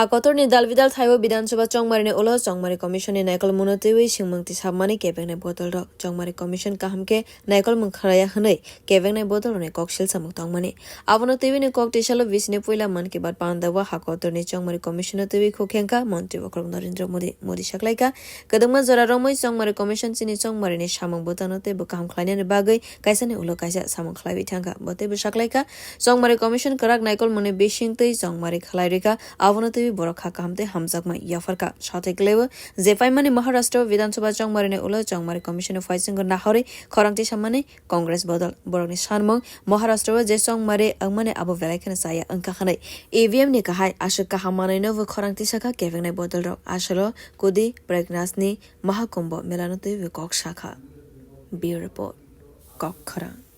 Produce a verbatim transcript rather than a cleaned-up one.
Hakotorni dalbidal thaio Bidhan Sabha chongmarini ulo chongmari commission ni naikolmungno twiwi singmung tisamani kebengni bodolrok chongmari commission kaham khe naikolmung khlaiya hwnwi kebengni bodolrokni kok silsamung tongmani. Abono twiwini kok tisalo bisini puila Mann Ki Baat pandao hakotorni chongmari commission no twiwi khukhengkha Montri Bokhorok Narendra Modi. Modi saklaikha, kwdwngma jora romwi chongmari commission chini chongmarini samung bwtangno teibo kaham khlainani bagwi kaisani ulo kaisa samung khlaiwi thangkha. Bo teibo saklaikha, chongmari commission kwrak naikolmungni bising twi chongmari khlai rwkha, abono twiwi borok kha kaham tei hamjakma yapharkha. Sathai kwlaiwi je phaimani Maharashtra Bidhan Sabha chongmarini ulo chongmari commission ni phaisingo nahorwi khorang tisamani Congress bodol. Borokni sanmung, Maharashtra o je chongmari wngmani abo belai kheno chaya wngkha hwnwi. E V M ni kahai aswk kaham manwino bo khorang tisakha kebengni bodolrok. Aswlo kudi Prayagraj ni Mahakumbh Mela no twiwi kok sakha. Bureau Report, Kok Khorang.